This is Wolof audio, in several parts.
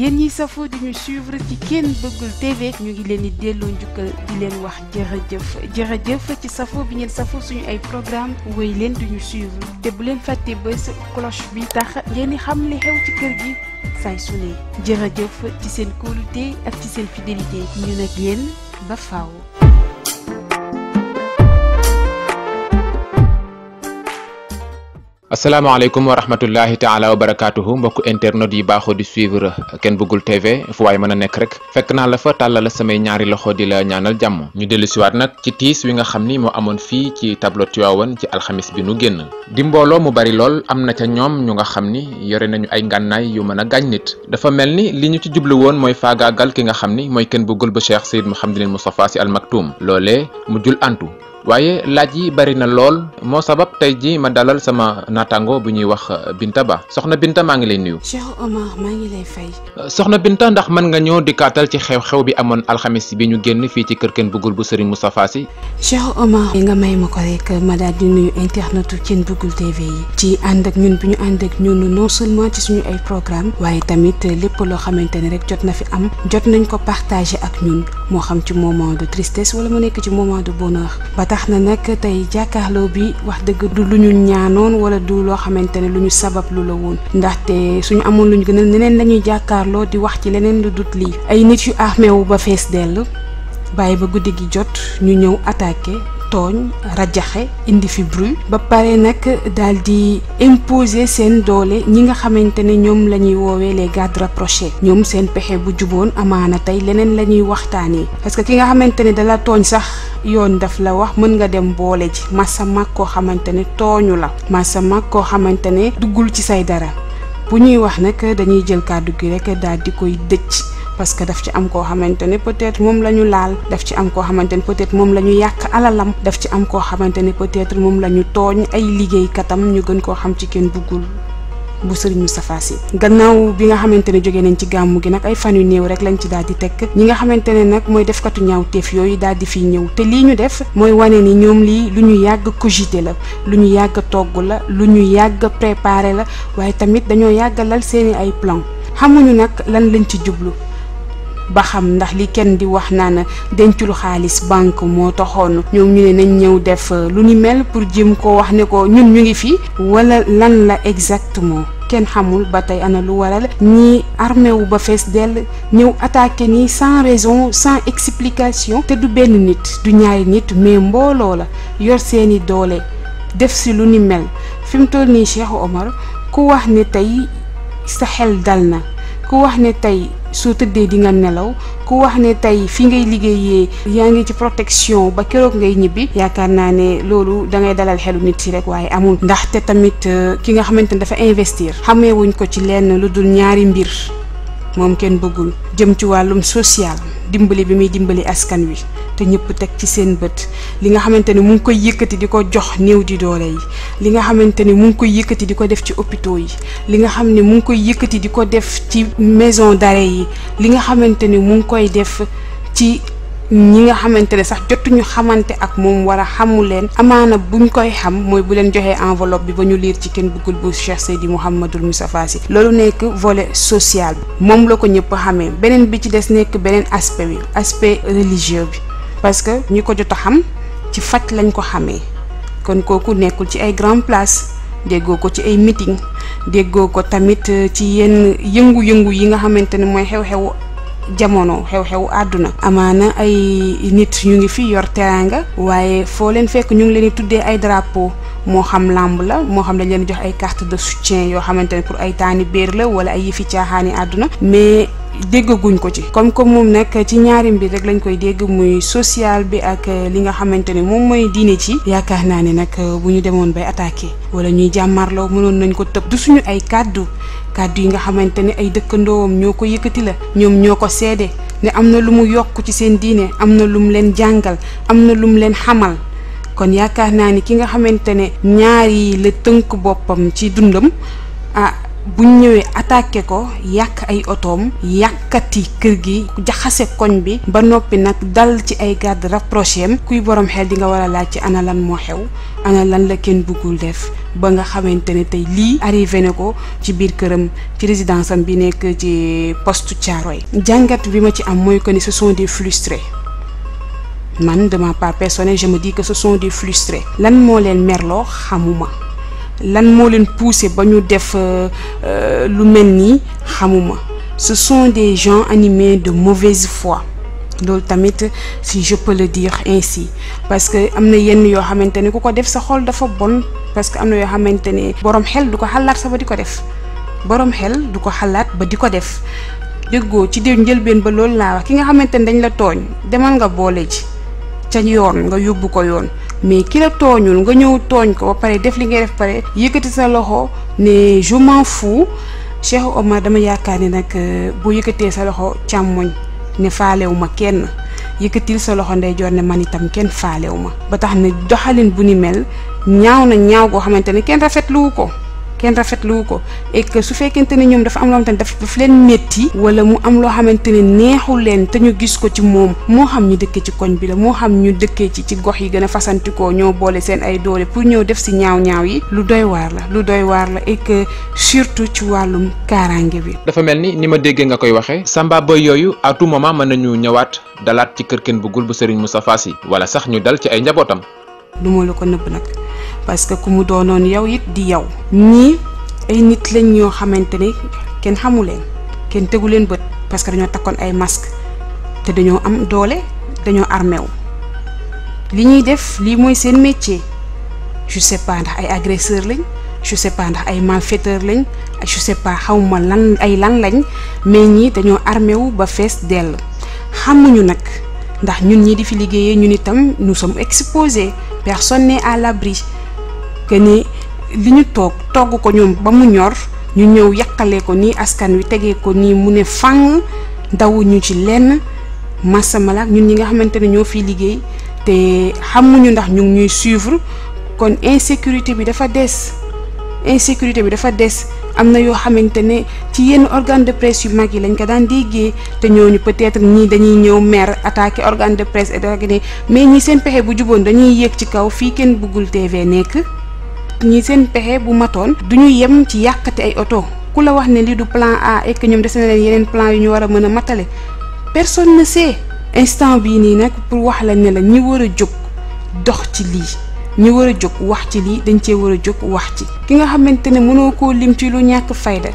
yéen ñi safoo di ñu suivre ci Ken Bëggul TV ñu ngi leen di delloo njukkal di leen wax jërëjëf ci safoo bi ngeen safoo suñu ay programme woy leen di ñu suivre te bu leen fàtte bës cloche bi tax ngeen di xam li xew ci kër gi saay su ne jërëjëf ci seen kóolute ak ci seen fidélité ñu nag yéen ba faaw. asalaamaaleykum wa rahmatullahi taala wa barakaatuhu mbokk internet yi baaxoo di suivre Ken Bëggul TV fu waaye mën a nekk rek fekk naa la fa tàllal samay ñaari loxo di la ñaanal jàmm ñu dellu siwaat nag ci tiis wi nga xam ni moo amoon fii ci tableau Tivaouane ci alxamis bi nu génn di mbooloo mu bari lool am na ca ñoom ñu nga xam ni yore nañu ay ngànnaay yu mën a gaañ nit dafa mel ni li ñu ci jublu woon mooy faagaagal ki nga xam ni mooy Ken Bëggul bu Cheikh Seyd Mouhamadinil Moustapha Sy Al Maktoum loolee mu jul antu waaye laaj yi bari na lool moo sabab tey ji ma dalal sama naataango bu ñuy wax Binta Ba soxna Binta maa ngi lay nuyu. Cheikh Omar maa ngi lay fay. soxna Binta ndax mën nga ñëw dikkaatal ci xew-xew bi amoon alxamis bi ñu génn fii ci kër Ken Bëggul bu Serigne Moustapha Sy. Cheikh Omar nga may ma ko rek ma daal di nuyu internetu Ken Bëggul TV yi ci ànd ak ñun bi ñu ànd ak ñun non seulement ci suñu ay programme waaye tamit lépp loo xamante ne rek jot na fi am jot nañ ko partagé ak ñun moo xam ci moment de tristesse wala mu nekk ci moment de bonheur tax na nag tey jàkkaarloo bi wax dëgg du lu ñu ñaanoon wala du loo xamante ne lu ñu sabab lu la woon ndaxte suñu amoon lu ñu gën a neneen lañuy jàkkaarloo di wax ci leneen lu dut lii ay nit yu armé wu ba fees dell bàyyi ba guddi gi jot ñu ñëw attaqué tooñ rajaxe indi fi bruit ba pare nag daal di imposer seen doole ñi nga xamante ne ñoom la ñuy woowee les gardes rapprochés ñoom seen pexe bu juboon amaana tey leneen la ñuy waxtaanee parce que ki nga xamante ne dala tooñ sax yoon daf la wax mën nga dem boole ji massa mag koo xamante ne tooñu la massa mag koo xamante ne duggul ci say dara bu ñuy wax nag dañuy jël kàddu gi rek daal di koy dëcc parce que daf ci am koo xamante ne peut-être moom la ñu laal daf ci am koo xamante ne peut-être moom la ñu yàq alalam daf ci am koo xamante ne peut-être moom la ñu tooñ ay liggéeykatam ñu gën koo xam ci Ken Bëggul bu Serigne Moustapha Sy gannaaw bi nga xamante ne jógee nañ ci gàmmu gi nag ay fan yu néew rek lañ ci daal di tekk ñi nga xamante ne nag mooy defkatu ñaawteef yooyu daal di fiy ñëw te lii ñu def mooy wane ni ñoom lii lu ñu yàgg cogité la lu ñu yàgg togg la lu ñu yàgg préparé la waaye tamit dañoo yàggalal seeni ay plan xamuñu nag lan lañ ci jublu ba xam ndax li kenn di wax naan dencul xaalis banque moo taxoon ñoom ñu ne nañ ñëw def lu ni mel pour jëm ko wax ne ko ñun ñu ngi fi wala lan la exactement kenn xamul ba tey ana lu waral ñii armé wu ba fees dell ñëw attaqué nii sans raison sans explication te du benn nit du ñaari nit mais mbooloo la yor seeni doole def si lu ni mel fi mu toll nii Cheikh Omar ku wax ne tey sa xel dal na ku wax ne tey soo tëddee di nga nelaw ku wax ne tey fi ngay liggéeyee yaa ngi ci protection ba keroog ngay ñibbi yaakaar naa ne loolu da ngay dalal xelu nit si rek waaye amul ndaxte tamit ki nga xamante ne dafa investir xamee wuñ ko ci lenn lu dul ñaari mbir moom Ken Bëggul jëm ci wàllum social dimbali bi muy dimbali askan wi te ñëpp teg ci seen bët li nga xamante ne mu ngi koy yëkkati di ko jox néew di doole yi li nga xamante ne mu ngi koy yëkkati di ko def ci hôpitaux yi li nga xam ne mu ngi koy yëkkati di ko def ci maison d'arrêt yi li nga xamante ne mu ngi koy def ci ñi nga xamante ne sax jotuñu xamante ak moom war a xamu leen amaana buñ koy xam mooy bu leen joxee enveloppe bi ba ñu liir ci Ken Bëggul bu Cheikh Seydi Mouhamadul Moustapha Sy loolu nekk volet social bi moom la ko ñëpp xamee beneen bi ci des nekk beneen aspect bi aspect religieux bi parce que ñi ko jot a xam ci faj lañ ko xamee kon kooku nekkul ci ay grand place déggoo ko ci ay meeting déggoo ko tamit ci yenn yëngu-yëngu yi nga xamante ne mooy xew-xewu jamono xew-xewu àdduna amaana ay nit ñu ngi fi yor teraanga waaye foo leen fekk ñu ngi leen di tuddee ay drapeau moo xam lamb la moo xam dañ leen jox ay carte de soutien yoo xamante ne pour ay taani béer la wala ay yëfi caaxaani àdduna mais déggaguñ ko ci comme moom nag ci ñaari mbir rek lañ koy dégg muy social bi ak li nga xamante ne moom mooy diine ci yaakaar naa ne nag bu ñu demoon bay attaqué wala ñuy jàmmarloo mënoon nañ ko tëb du suñu ay kàddu yi nga xamante ne ay dëkkandoowam ñoo ko yëkkati la ñoom ñoo ko seede ne am na lu mu yokk ci seen diine am na lu mu leen jàngal am na lu mu leen xamal kon yaakaar naa ni ki nga xamante ne ñaar yi la tënk boppam ci dundam buñ ñëwee attaqué ko yàq ay otoom yàkkati kër gi jaxase koñ bi ba noppi nag dal ci ay garde rapproché am kuy borom xel di nga war a laaj ci ana lan moo xew ana lan la Ken Bëggul def ba nga xamante ne tey lii arrivé na ko ci biir këram ci résidence am bi nekk ci poste Thiaroye. jàngat bi ma ci am mooy que ni ce sont des frustrés man de ma part personnelle je me dis que ce sont des frustrés. lan moo leen merloo xamuma lan moo leen poussé ba ñu def lu mel nii xamuma ce sont des gens animés de mauvaise foi. loolu tamit si je peux le dire ainsi parce que am na yenn yoo xamante ne ku ko def sa xol dafa bon parce que am na yoo xamante ne borom xel du ko xalaat sa ba di ko def borom xel du ko xalaat ba di ko def déggoo ci dé njëlbeen ba loolu laa wax ki nga xamante ne dañ la tooñ demal nga boole ji ca yoon nga yóbbu ko yoon mais ki la tooñul nga ñëw tooñ ko ba pare def li ngay def pare yëkkati sa loxo ne je m'en fous. Cheikh Omar dama yaakaar ni nag boo yëkkatee sa loxo càmmoñ ne faalewu ma kenn yëkkatil sa loxo ndeyjoor ne man itam kenn faalewu ma ba tax ne doxalin bu ni mel ñaaw na ñaaw goo xamante ne kenn rafetluwu ko et que su fekkente ne ñoom dafa am loo xamante ne daf leen métti wala mu am loo xamante ne neexul leen te ñu gis ko ci moom moo xam ñu dëkkee ci koñ bi la moo xam ñu dëkkee ci gox yi gën a fasantikoo ñoo boole seen ay doole pour ñëw def si ñaaw yi lu doy waar la et que surtout ci wàllum kaaraange bi. dafa mel ni ma déggee nga koy waxee Samba Boy yooyu à tout moment mën nañu ñëwaat dalaat ci kër Ken Bougoul bu Serigne Moustapha Sy wala sax ñu dal ci ay njabootam. du ma la ko nëbb nag parce que ku mu doonoon yow it di yow ñii ay nit lañ ñoo xamante ne kenn xamu leen kenn tegu leen bët parce que dañoo takkoon ay masque te dañoo am doole dañoo armé wu li ñuy def lii mooy seen métier je sais pas ndax ay agresseur lañ je sais pas ndax ay malfaiteur lañ je sais pas xawma lan lañ mais ñii dañoo armé wu ba fees dell xamuñu nag ndax ñun ñii di fi liggéeyee ñun itam nous sommes exposés personne n'est à l'abri que ni li ñu togg ko ñoom ba mu ñor ñu ñëw yàqalee ko nii askan wi tegee ko nii mu ne fang dawuñu ci lenn masamala ñun ñi nga xamante ne ñoo fiy liggéey te xamuñu ndax ñu ngi ñuy suivre kon insécurité bi dafa des am na yoo xamante ne ci yenn organe de presse yu mag yi lañ ko daan déggee te ñooñu peut-être ñii dañuy ñëw mer attaquer organe de presse mais ñi seen pexe bu juboon dañuy yéeg ci kaw fii Ken Bougoul TV nekk ñi seen pexe bu matoon duñu yem ci yàqate ay oto ku la wax ne lii du plan A et que ñoom des na leen yeneen plan yu ñu war a mën a matale personne ne sait instant bii nii nag pour wax la ne la ñi war a jóg dox ci lii ñi war a jóg wax ci lii dañ cee war a jóg wax ci ki nga xamante ne mënoo koo lim ci lu ñàkk fayda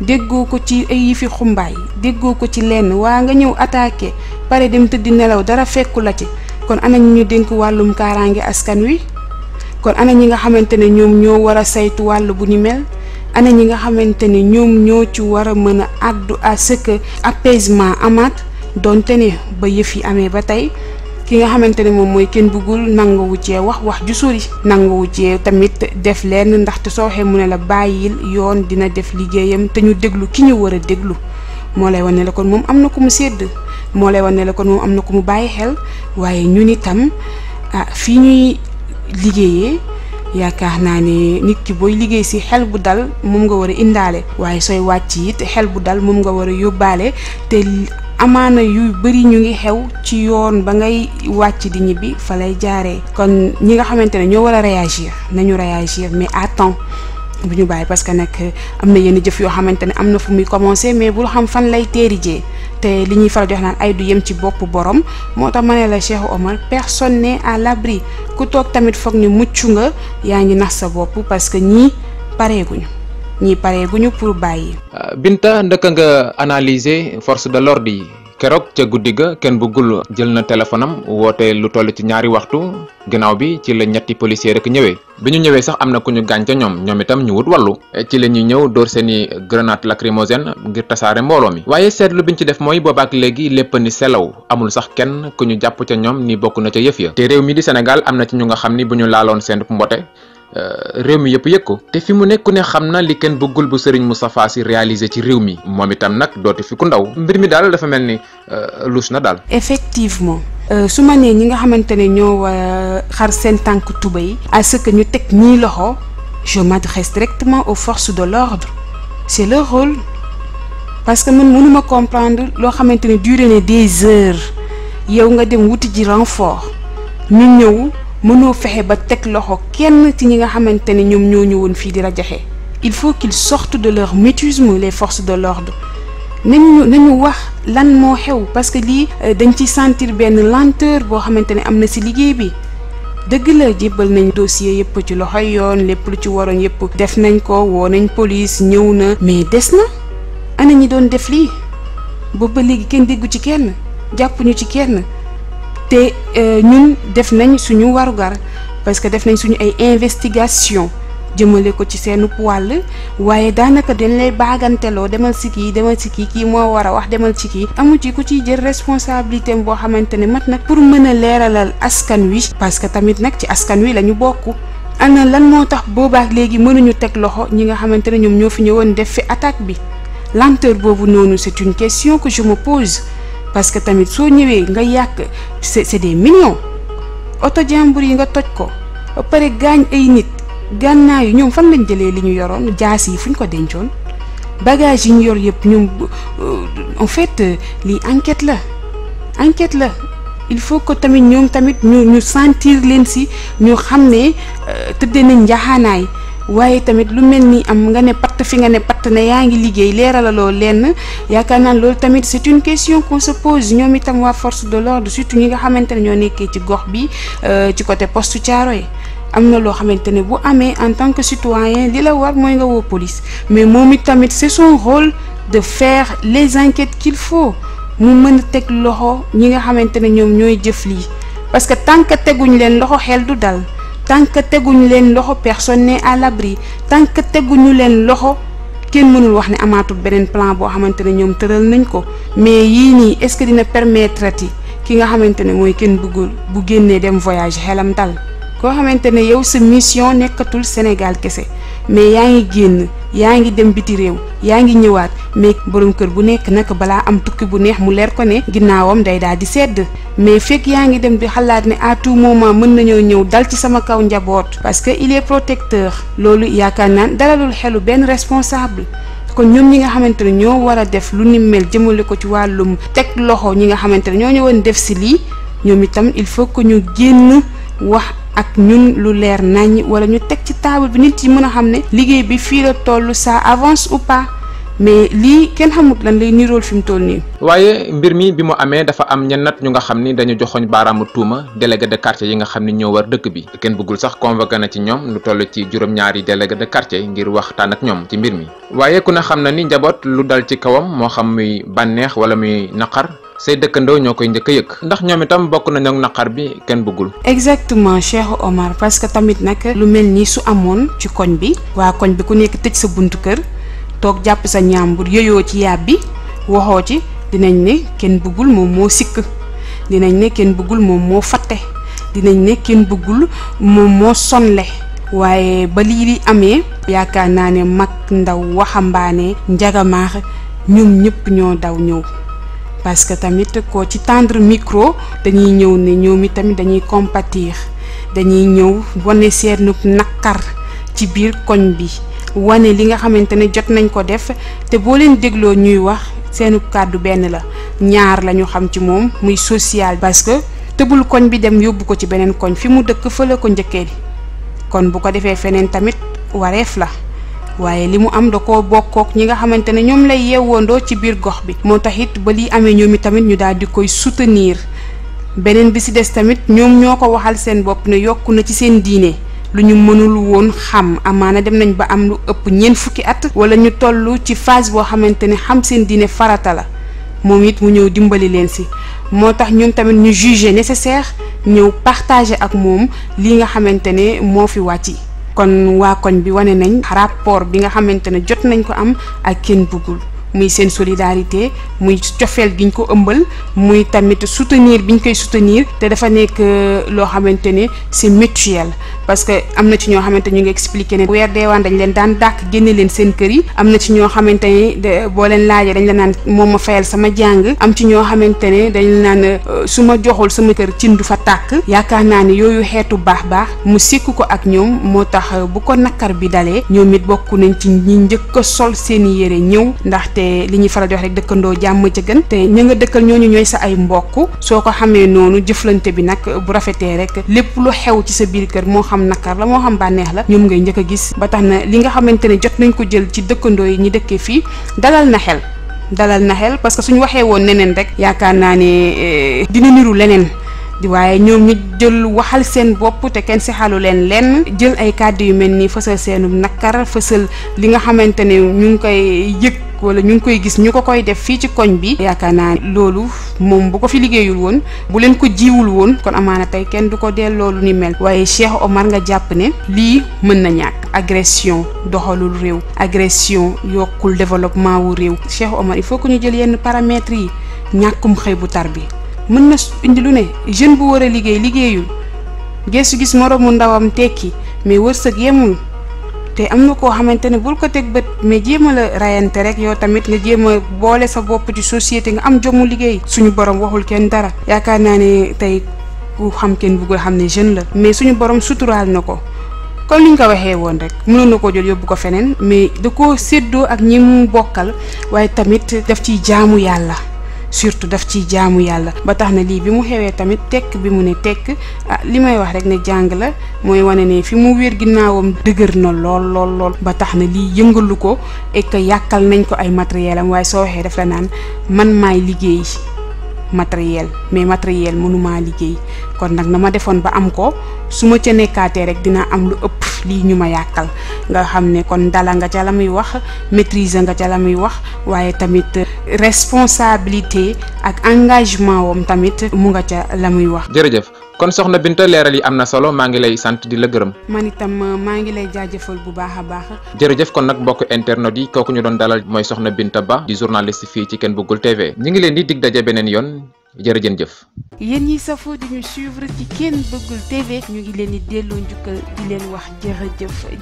déggoo ko ci ay yifi xumbaay déggoo ko ci lenn waa nga ñëw attaqué pare dem tëddi nelaw dara fekku la ci kon ana ñu dénk wàllum kaaraange askan wi kon ana ñi nga xamante ne ñoom ñoo war a saytu wàll bu ni mel ana ñi nga xamante ne ñoom ñoo ci war a mën a àddu à ce que apaisement amaat donte ne ba yëf yi amee ba tey ki nga xamante ne moom mooy Ken Bougoul nanguwu cee wax ju sori nanguwu cee tamit def leen ndaxte soo waxee mu ne la bàyyil yoon dina def liggéeyam te ñu déglu ki ñu war a déglu moo lay wan ne la kon moom am na ku mu sédd moo lay wan ne la kon moom am na ku mu bàyyi xel waaye ñun itam fii ñuy liggéeyee yaakaar naa ne nit ki booy liggéey ci xel bu dal moom nga war a indaale waaye sooy wàcc it xel bu dal moom nga war a yóbbaale te amaana yu bari ñu ngi xew ci yoon ba ngay wàcc di ñibbi fa lay jaaree kon ñi nga xamante ne ñoo war a réagir nañu réagir mais à temps bu ñu bàyyi parce que nag am na yenn jëf yoo xamante ne am na fu muy commencer mais bul xam fan lay teerijee te li ñuy faral di wax naan ay du yem ci bopp borom moo tax ma ne la Cheikh Omar personne n'est à l'abri ku toog tamit foog ni mucc nga yaa ngi nax sa bopp parce que ñii pareeguñu pour bàyyi. Binta ndëkk nga analyser force de l'ordre yi keroog ca guddi ga Ken Bougoul jël na téléphone am woote lu toll ci ñaari waxtu ginnaaw bi ci la ñetti policier rek ñëwee bi ñu ñëwee sax am na ku ñu gaañ ca ñoom itam ñu wut wàllu ci la ñuy ñëw dóor seeni grenade lacrymogène ngir tasaare mbooloo mi waaye seetlu biñ ci def mooy boobaak léegi lépp ni selaw amul sax kenn ku ñu jàpp ca ñoom ni bokk na ca yëf ya te réew mi di Sénégal am na ci ñu nga xam ni bu ñu laaloon seen mbote réew mi yëpp yëg ko te fi mu nekk ne xam na li Ken Bougoul bu Serigne Moustapha Sy réalisé ci réew mi moom itam nag dootu fi ku ndaw mbir mi daal dafa mel ni luus na daal. effectivement su ma nee ñi nga xamante ne ñoo xar seen tànk tubéy à ce que ñu teg ñii loxo je m'adresse directement aux forces de l'ordre c'est leur rôle parce que man mënuma comprendre loo xamante ne duré na des heures yow nga dem wuti ji renfort ñu ñëw mënoo fexe ba teg loxo kenn ci ñi nga xamante ne ñoom ñoo ñëwoon fii di rajaxe. Il faut qu'ils sortent de leur mutisme, les forces de l'ordre. nañu wax lan moo xew parce que lii dañ ci sentir benn lenteur boo xamante ne am na ci liggéey bi. dëgg la jébbal nañ dossier yëpp ci loxoy yoon, lépp lu ci waroon yëpp def nañ ko, woo nañ police ñëw na, mais des na. ana ñi doon def lii boobu ba léegi kenn déggu ci kenn, jàppuñu ci kenn. te ñun def nañ suñu warugar parce que def nañ suñu ay investigation jëmale ko ci seen wàll, waaye daanaka dañ lay baaganteloo demal ci kii moo war a wax demal ci kii, amu ci ku ciy jël responsabilité boo xamante ne mat na pour mën a leeralal askan wi, parce que tamit nag ci askan wi la ñu bokk. ana lan moo tax boobaak léegi mënuñu teg loxo ñi nga xamante ne ñoom ñoo fi ñëwoon def fi attaque bi. lenteur boobu noonu c'est une question que je me pose parce que tamit soo ñëwee nga yàq c'est des millions, oto jàmbur yi nga toj ko ba pare gaañ ay nit. gànnaay yi ñoom fan lañ jëlee li ñu yoroon, jaas yi fu ñu ko dencoon, bagage yi ñu yor yëpp ñoom en fait lii enquête la. il faut que tamit ñoom tamit ñu sentir leen ci, ñu xam ne tëddee nañ njaxaanaay, waaye tamit lu mel ni am nga ne patt fi nga ne patt ne yaa ngi liggéey leeralaloo lenn. yaakaar naa loolu tamit c'est une question qu'on se pose ñoom itam waa force de l'ordre, surtout ñi nga xamante ne ñoo nekkee ci gox bi ci côté poste Thiaroye. am na loo xamante ne bu amee en tant que citoyen li la war mooy nga woo police, mais moom it tamit c'est son rôle de faire les enquêtes qu'il faut mu mën a teg loxo ñi nga xamante ne ñoom ñooy jëf lii, parce que tant que teguñ leen loxo xel du dal, tant que teguñ leen loxo personne n'est à l'abri, tant que teguñu leen loxo kenn mënul wax ne amaatul beneen plan boo xamante ne ñoom tëral nañ ko. mais yii nii est-ce que dina permettre ati ki nga xamante ne mooy kenn bëggul bu génnee dem voyage xelam dal. koo xamante ne yow sa mission nekkatul Sénégal kese, mais yaa ngi génn, yaa ngi dem biti réew, yaa ngi ñëwaat, mais borom kër bu nekk nag balaa am tukki bu neex mu leer ko ne ginnaawam day daal di sedd. mais fekk yaa ngi dem di xalaat ne à tout moment mën nañoo ñëw dal ci sama kaw njaboot parce que il est protecteur, loolu yaakaar naan dalalul xelu benn responsable. kon ñoom ñi nga xamante ne ñoo war a def lu ni mel jëmale ko ci wàllum teg loxo ñi nga xamante ne ñoo ñëwoon def ci lii, ñoom itam il faut que ñu génn wax ak ñun lu leer nañ, wala ñu teg ci table bi nit yi mën a xam ne liggéey bi fii la toll, ça avance ou pas. mais lii kenn xamut lan lay nirool fi mu toll nii. waaye mbir mi bi mu amee dafa am ñennat ñu nga xam ni dañu joxoñ baaraamu tuuma délégué de quartier yi nga xam ni ñoo war dëkk bi. kenn bëggul sax convoqué na ci ñoom lu toll ci juróom-ñaari délégué de quartier ngir waxtaan ak ñoom ci mbir mi. waaye ku ne xam na ni njaboot lu dal ci kawam moo xam muy bànneex wala muy naqar say dëkkandoo ñoo koy njëkk a yëg, ndax ñoom itam bokk nañu ak naqar bi kenn bëggul. exactement Cheikh Omar, parce que tamit nag lu mel nii su amoon ci koñ bi, waa koñ bi ku nekk tëj sa buntu kër toog jàpp sa ñaambur yooyoo ci yaab bi waxoo ci, dinañ ne kenn bëggul moom moo sikk, dinañ ne kenn bëggul moom moo fatte, dinañ ne kenn bëggul moom moo sonle. waaye ba lii li amee yaakaar naa ne mag ndaw waxambaane njagamaax ñoom ñëpp ñoo daw ñëw, parce que tamit ko ci tendre micro dañuy ñëw ne ñoom itamit dañuy compatir, dañuy ñëw wane seen naqar ci biir koñ bi, wane li nga xamante ne jot nañ ko def. te boo leen dégloo ñuy wax seenu kàddu benn la, ñaar la ñu xam ci moom muy social, parce que tëbul koñ bi dem yóbbu ko ci beneen koñ, fi mu dëkk fële ko njëkkee kon bu ko defee feneen tamit wareef la, waaye li mu am da koo bokkook ñi nga xamante ne ñoom lay yeewandoo ci biir gox bi. moo tax it ba li amee ñoom tamit ñu daal di koy soutenir. beneen bi ci des tamit ñoom ñoo ko waxal seen bopp ne yokku na ci seen diine lu ñu mënul woon xam, amaana dem nañ ba am lu ëpp 4 fukki at wala ñu toll ci phase boo xamante ne xam seen diine farata la, moom it mu ñëw dimbali leen ci. moo tax ñoom tamit ñu jugé nécessaire ñëw partager ak moom li nga xamante ne moo fi wàcc. kon waa koñ bi wane nañ rapport bi nga xamante ne jot nañ ko am ak kenn bëggul, muy seen solidarité, muy cofeel giñ ko ëmbal, muy tamit soutenir biñ koy soutenir. te dafa nekk loo xamante ne c'est mutuel, parce que am na ci ñoo xamante ñu ngi expliquer ne weer deewaan dañ leen daan dàq génne leen seen kër yi, am na ci ñoo xamante ne boo leen laajee dañ la naan moom ma fayal sama jàng, am ci ñoo xamante ne dañ la naan su ma joxul sama kër cin du fa tàkk. yaakaar naa ne yooyu xeetu baax mu sikk ko ak ñoom, moo tax bu ko nakar bi dalee ñoom it bokk nañ ci ñi njëkk a sol seen yére ñëw, ndaxte te li ñuy faral di wax rek dëkkandoo jàmm ca gën te ña nga dëkkal ñooñu ñooy sa ay mbokk soo ko xamee noonu jëflante bi nag bu rafetee rek lépp lu xew ci sa biir kër moo xam nakar la moo xam bànneex la ñoom ngay njëkk a gis ba tax na li nga xamante ne jot nañ ko jël ci dëkkandoo yi ñi dëkkee fii dalal na xel parce que suñu waxee woon neneen rek yaakaar naa ne dina niru leneen waaye ñoom ñu jël waxal seen bopp te kenn si xalu leen jël ay kàddu yu mel nii fësal seenu nakar fësal li nga xamante ne ñu ngi koy yëg wala ñu ngi koy gis ñu ko koy def fii ci koñ bi yaakaar naa loolu moom bu ko fi liggéeyul woon bu leen ko jiwul woon kon amaana tey kenn du ko delloo lu ni mel waaye Cheikh Omar nga jàpp ne lii mën na ñàkk agression doxalul réew agression yokkul développement wu réew Cheikh Omar il faut que ñu jël yenn paramètres yi ñàkkum xëy bu tar bi mën na indi lu ne jeune bu war a liggéeyul geesu gis moroomu ndawam tekki mais wërsëg yemul te am na koo xamante ne bul ko teg bët mais jéem a la rayante rek yow tamit nga jéem a boole sa bopp ci société nga am jomu liggéey suñu borom waxul kenn dara yaakaar naa ne tey ku xam kenn bëggul xam ne jeune la mais suñu borom suturaal na ko comme ni ñu ko waxee woon rek mënoon na koo jël yóbbu ko feneen mais da koo séddoo ak ñi mu bokkal waaye tamit daf ciy jaamu yàlla surtout daf ciy jaamu yàlla ba tax na lii bi mu xewee tamit tekk bi mu ne tekk li may wax rek ne jàng la mooy wane ne fi mu wér ginnaawam dëgër na lool ba tax na lii yëngalu ko et que yàkkal nañ ko ay matériel am waaye soo waxee daf la naan man maay liggéey matériel mais matériel mënumaa liggéey kon nag na ma defoon ba am ko su ma ca nekkaatee rek dina am lu ëpp lii ñu ma yàkkal nga xam ne kon dala nga ca la muy wax maîtriser nga ca la muy wax waaye tamit responsabilité ak engagement wam tamit mu nga ca la muy wax. jërëjëf kon soxna Binta leeral yi am na solo maa ngi lay sant di la gërëm. man itam maa ngi lay jaajëfal bu baax a baax. jërëjëf kon nag mbokk internet yi kooku ñu doon dalal mooy soxna Binta Ba di journaliste fii ci Ken Bugul TV ñu ngi leen di dig daje beneen yoon jërëjëf. yéen ñi safoo di ñu suivre ci Ken Bugul TV ñu ngi leen di delloo njukkal di leen wax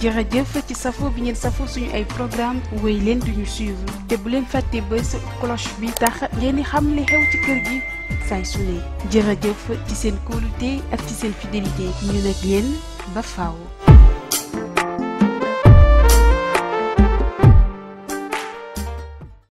jërëjëf ci safoo bi ngeen safoo suñu ay programme wéy leen di ñu suivre te bu leen fàtte bës cloche bi tax ngeen di xam li xew ci kër gi saay su ne jërëjëf ci seen kóolute ak ci seen fidélité ñu nag yéen ba faaw.